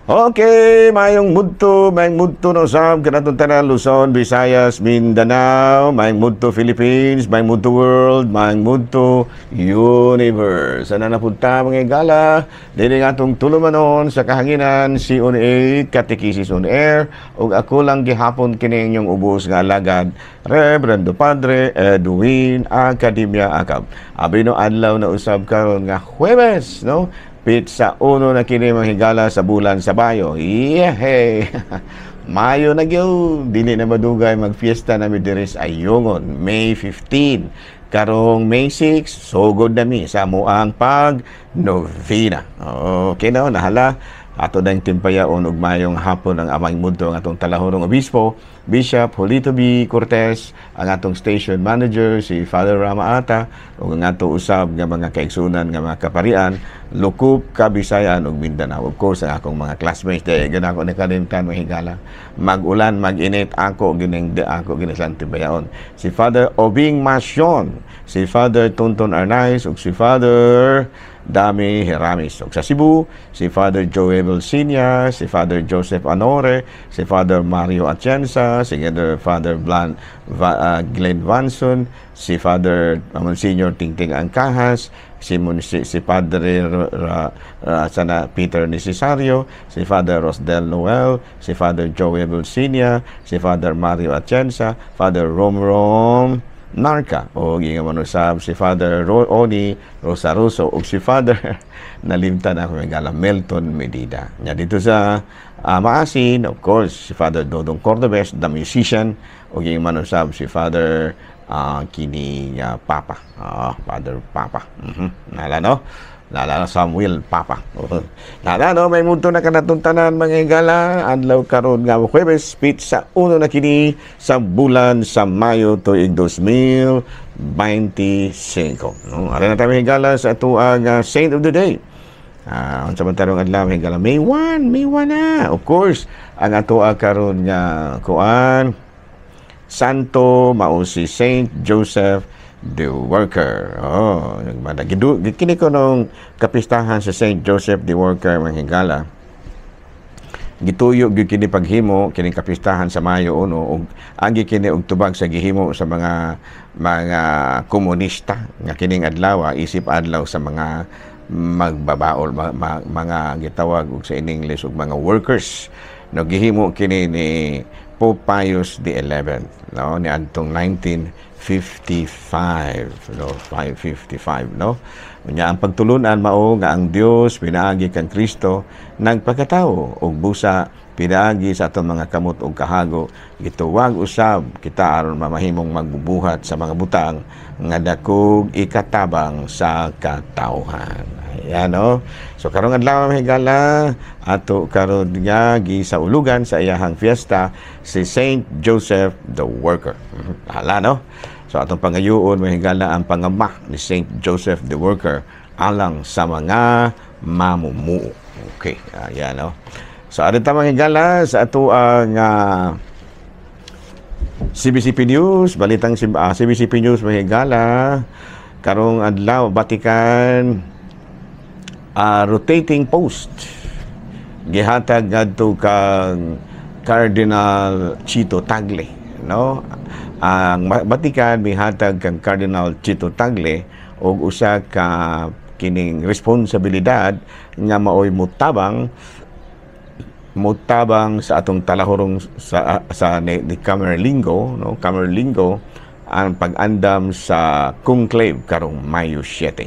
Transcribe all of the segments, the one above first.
Okay, mayong mudto no sab kanatong tanan, Luzon, Visayas, Mindanao, mayong mudto Philippines, mayong mudto world, mayong mudto universe. Sana napunta, mga higala, dili nga atong tulumanon sa kahanginan, CONA Catechesis on Air, ug ako lang gihapon kini inyong ubos nga alagad, Reverendo Padre Edwin Academia Acab. Abi no adlaw na usab karon nga Huwebes, no? Petsa 1 na kini, mga higala, sa bulan sa Mayo. Yehey! Mayo na gyud, dili na madugay magfiesta na mi diri sa Ayungon, May 15. Karong May 6, sugod na mi sa amuang pag novena. Okay na, nahala. Ato dang timpayaon ug mayong hapon ang amang mudto ang atong talahurong obispo, Bishop Julito B. Cortez, ang atong station manager si Father Rama Ata, ug ang ato usab nga mga kaigsunan nga mga kaparian, Lukup, Kabisayan ug Mindanao. Of course, ang akong mga classmates, dahil gana ako nakalimtan, mga higala. Mag-ulan, mag-init, ako gining ako gini sa timpayaon. Si Father Obing Masyon, si Father Tonton Arnaiz ug si Father Dami Heramis. Ug sa Cebu, si Father Joel Belsinia, si Father Joseph Anore, si Father Mario Atienza, si Father Glenn Vanson, si Father Monsignor Tingting Angkahas, si Padre sana Peter Necesario, si Father Rosdel Noel, si Father Joel Belsinia, si Father Mario Atienza, Father Romrom Narca o nga manusab si Father Oni Rosaruso ug si Father, nalimtan ako ng gala, Melton Medida. Nya dito sa Maasin, of course, si Father Dodong Cordobes, the musician, ug yung manusab si Father kini Papa. Father Papa. Nala no? Nala Samuel Papa. Nala no, may mundo na kanatong tanan, mga higala. Adlaw karon nga Huwebes, petsa 1 na kini sa bulan sa Mayo tuig 2025. No, ara na tayo, higala, sa atoang Saint of the Day. Unsa man tarong adlaw, higala? May 1, May 1 na. Of course, ang atoa karon nga kuan santo mao si Saint Joseph the Worker. Oh, nagmana kini ko nung kapistahan sa Saint Joseph the Worker, mga higala. Gituyo gyud kini paghimo kining kapistahan sa Mayo 1 ug agi kini og tubag sa gihimo sa mga komunista nga kining adlaw isip adlaw sa mga magbabaol, mga gitawag og sa in English og mga workers, no? Gihimo kini ni Pope Pius XI, no, ni adtong 1955, no, 555, no. Unya ang pagtulunan mao nga ang Dios pinaagi kang Kristo nagpakatawo ug busa pinaagi sa atong mga kamot ug kahago gituwag usab kita aron mamahimong magbubuhat sa mga butang nga dakog ikatabang sa katawhan. Ayan, no. So karong adlaw, mga higala, ato karon nga gisaulugan sa iyahang fiesta si Saint Joseph the Worker. Hala no. So atong pangayuon, mga higala, ang pangama ni Saint Joseph the Worker alang sa mga mamumuo. Okay, ayan no. So adto ta, mga higala, sa ato ang CBCP News, balitang CBCP News, mga higala. Karong adlaw, Vatican rotating post gihatag ngadto kang Cardinal Chito Tagle, no? Ang Vatican mihatag kang Cardinal Chito Tagle og usa ka kining responsibilidad nga maoy mutabang mutabang sa atong talahurong sa ni Camerlengo, no, Camerlengo ang pag-andam sa conclave karong Mayo 7.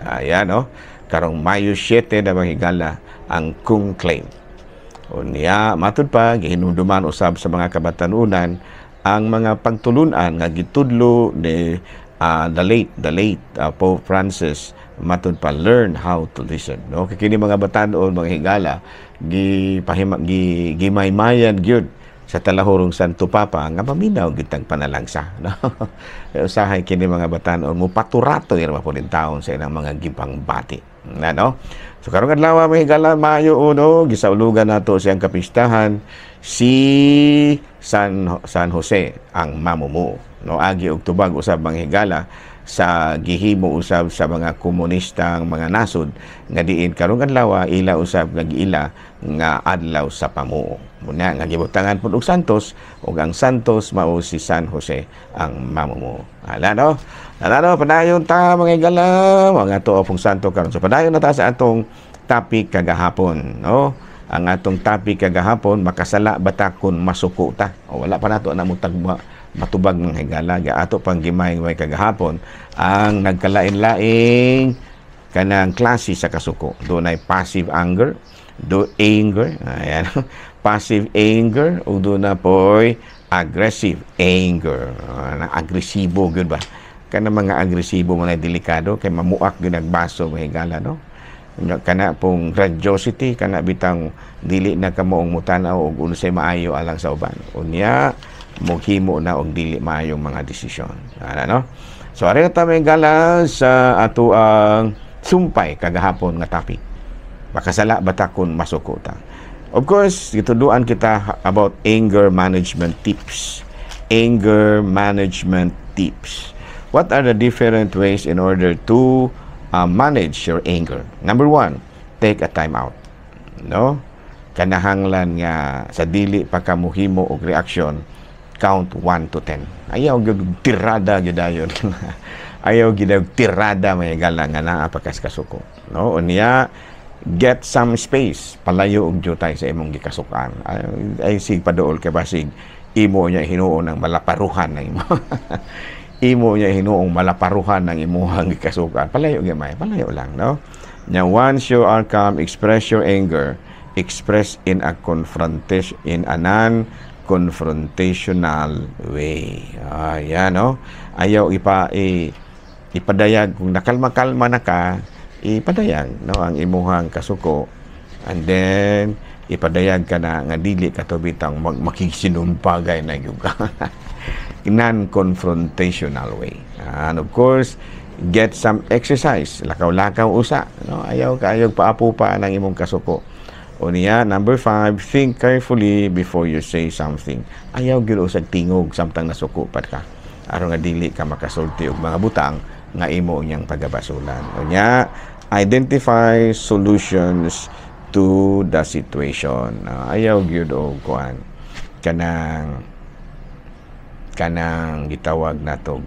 Ayan no, karong Mayo 7 na, mga higala, ang conclave. Unya matud pa gihinumduman usab sa mga kabatanunan ang mga pagtulunan nga gitudlo ni the late Pope Francis, matud pa "Learn how to listen," no? Kay kini mga batan-on, mga higala, gipahima gi gimaymayan gyud sa talahurong Santo Papa nga maminaw gyud tag panalangsa, no? Usahay kini mga batan-on mo paturato ra po taon sa ilang mga gipangbati na, no? So karong adlaw, mga higala, Mayo 1, gisaulugan nato siyang kapistahan si San San Jose ang mamumuo, no? Agi og tubag usab, mga higala, sa gihimo usab sa mga komunistang mga nasod nga diin karong adlaw ila usab nga giila nga adlaw sa pamuo. Muna nga gibutangan pud og Santos, ug ang Santos mao si San Jose ang mamumuo. Ala, no? Ala, no, padayon ta, mga higala, mga tuo pong santo karon. So padayon na ta sa atong topic kagahapon, no? Ang atong topic kagahapon, makasala ba ta kun masuko ta? O wala pa nato na mutag matubag ng higala, ga ato pang gimay kagahapon ang nagkalain-laing kanang klase sa kasuko. Dunay passive anger, do anger, ayan, passive anger, ug duna poy aggressive anger. Na agresibo gyud ba? Kana mga agresibo mo na delikado kay mamuak gyud nagbaso, mga higala, no? Kana pong grandiosity, kana bitang dili na kamo ang mutanaw og unsay maayo alang sa uban. Unya moghimo na og dili maayong mga desisyon. Ana, no? So ari ta, mga higala, sa ato ang sumpay kagahapon nga topic. Makasala ba ta kun masuko ta? Of course, gituduan kita about anger management tips. Anger management tips. What are the different ways in order to manage your anger? Number one, take a time out. No? Kanahanglan nga sa dili pa ka muhimo og reaksyon, count 1 to 10. Ayaw gyud tirada gyud dayon. Ayaw gyud tirada, mga higala, nga naa pa kas kasuko. No? Unya, get some space. Palayo og jutay sa imong gikasukan. Ay, sig paduol kay basig imo niya hinuon ang malaparuhan ng imo. Imo niya hinuong malaparuhan ng imuhang gikasukan. Palayo gamay, palayo lang, no? Nya once you are calm, express your anger. Express in a non confrontational way. Ayan, no? Ayaw ipadayag kung nakalma-kalma na ka, ipadayag, no, ang imuhang kasuko, and then ipadayag ka na nga dili ka to bitang makigsinumpagay na gyud ka, non-confrontational way. And of course, get some exercise. Lakaw-lakaw usa, no? Ayaw kaayo paapo pa ng imong kasuko. Unya, number 5, think carefully before you say something. Ayaw gyud usag tingog samtang nasuko pa ka. Aron nga dili ka makasulti og mga butang nga imo niyang pagabasulan. Unya, identify solutions to the situation. Ayaw gyud og kuan, kanang gitawag natog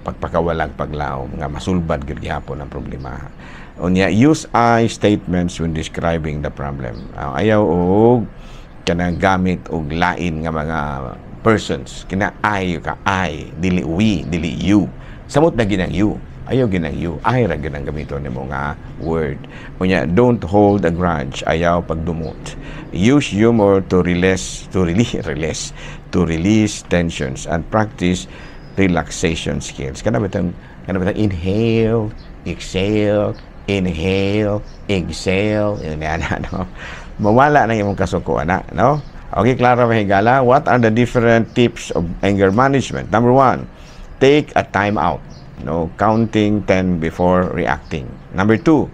pagpakawalag paglaom nga masulbad gyud gihapon ang problema. Unya, use I statements when describing the problem. Ayaw og kanang gamit og lain nga mga persons. Kina I ka, I, dili we, dili you. Samot na ginang you. Ayaw ginang you. I ra gyud ang gamiton nimo nga word. Unya, don't hold a grudge. Ayaw pagdumot. Use humor to release tensions and practice relaxation skills. Kana bitang inhale, exhale, inhale, exhale, yun yan, ano. Mawala na imong kasuko, ana, no? Okay, klaro, mga higala. What are the different tips of anger management? Number one, take a time out. No, counting 10 before reacting. Number two,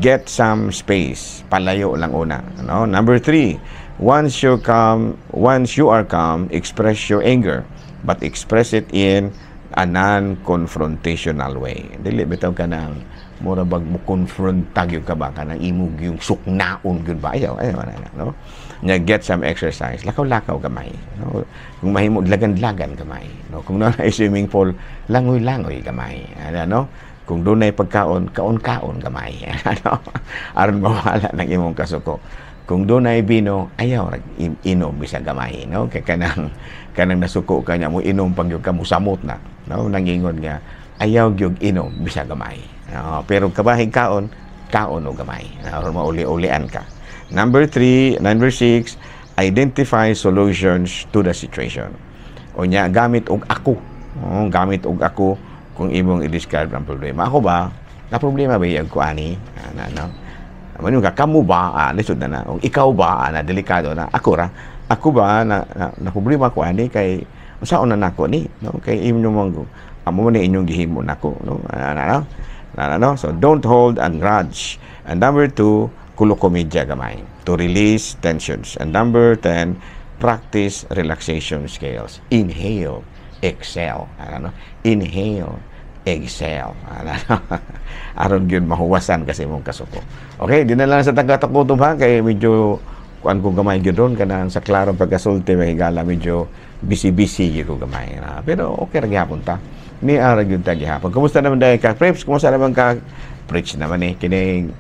get some space. Palayo lang una. No? Number three, once you are calm, express your anger, but express it in a non-confrontational way. Dili bitaw kanang mura bag mo confront gyud ka ba, kanang imo yung suknaon gyud ba. Ayaw, ayaw na, no? Nya get some exercise, lakaw-lakaw gamay, no? Kung mahimo, dlagan-dlagan gamay, no? Kung naa swimming pool, langoy-langoy gamay, ano, no? Kung dunay pagkaon, kaon-kaon gamay, ano, aron mawala ng imong kasuko. Kung dunay bino, ayaw rag inom bisag gamay, no? Kay kanang nasuko ka niya, mo inom pag ka, musamot na, no? Nangingon nga ayaw gyud inom bisag gamay, no? Pero kabahig kaon, kaon og gamay aron mauli-ulian ka. Number 3, number 6, identify solutions to the situation. Unya, gamit og ako. Oh, gamit og ako kung imong i-describe ang problema. Ako ba, na problema ba yung ko ani? Ana, no? Ano ka, kamo ba, lisod na na. Kung ikaw ba, na delikado na. Ako ra, ako ba, na problema ko ani, kay, unsaon na nako ni, no? Kay inyo mong, amo ni inyong gihimo nako, no? Ana, no? Ana, no? So, don't hold a grudge. And number 2, kulo-komedya gamay to release tensions. And number 10, practice relaxation scales. Inhale, exhale. Ano? Inhale, Excel. Aron gyud mahuwasan kasi imong kasuko. Okay, di na lang sa taga-takutob ha, kay medyo kuan ko gamay gyud ron kanang sa klarong pagkasulti, mga higala, medyo busy-busy gyud ko gamay. Pero okay ra gihapon ta. Ni ara gyud ta gihapon. Kumusta naman dahil ka Preps? Kumusta naman ka Preach naman eh kining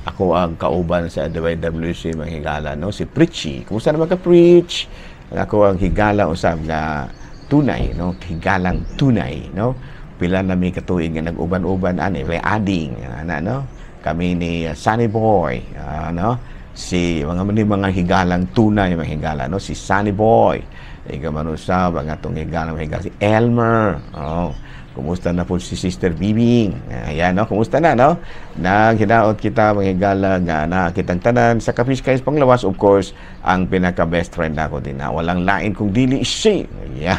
ako ang kauban sa DYWC, mga higala, no, si Preachy. Kumusta naman ka, Preach? Ako ang higala usab nga tunay, no, higalang tunay, no. Pila na mi katuig nga nag-uban-uban ani, may ading ana, no, kami ni Sunny Boy, no, si mga ni mga higalang tunay, mga higala, no, si Sunny Boy ika man usab ang atong higalang higala, si Elmer. Oh, kumusta na po si Sister Bibing? Ayan, no? Kumusta na, no? Naghinaot kita, mga higala, nga na kitang tanan sa Kapiskay Panglawas, of course, ang pinaka best friend nako din na walang lain kung dili si, yeah,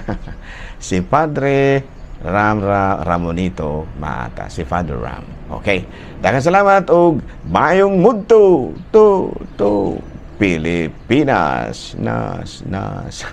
si Padre Ramra Ramonito Maata, si Father Ram. Okay. Daghang salamat og mayong mudto to to Pilipinas. Nas nas.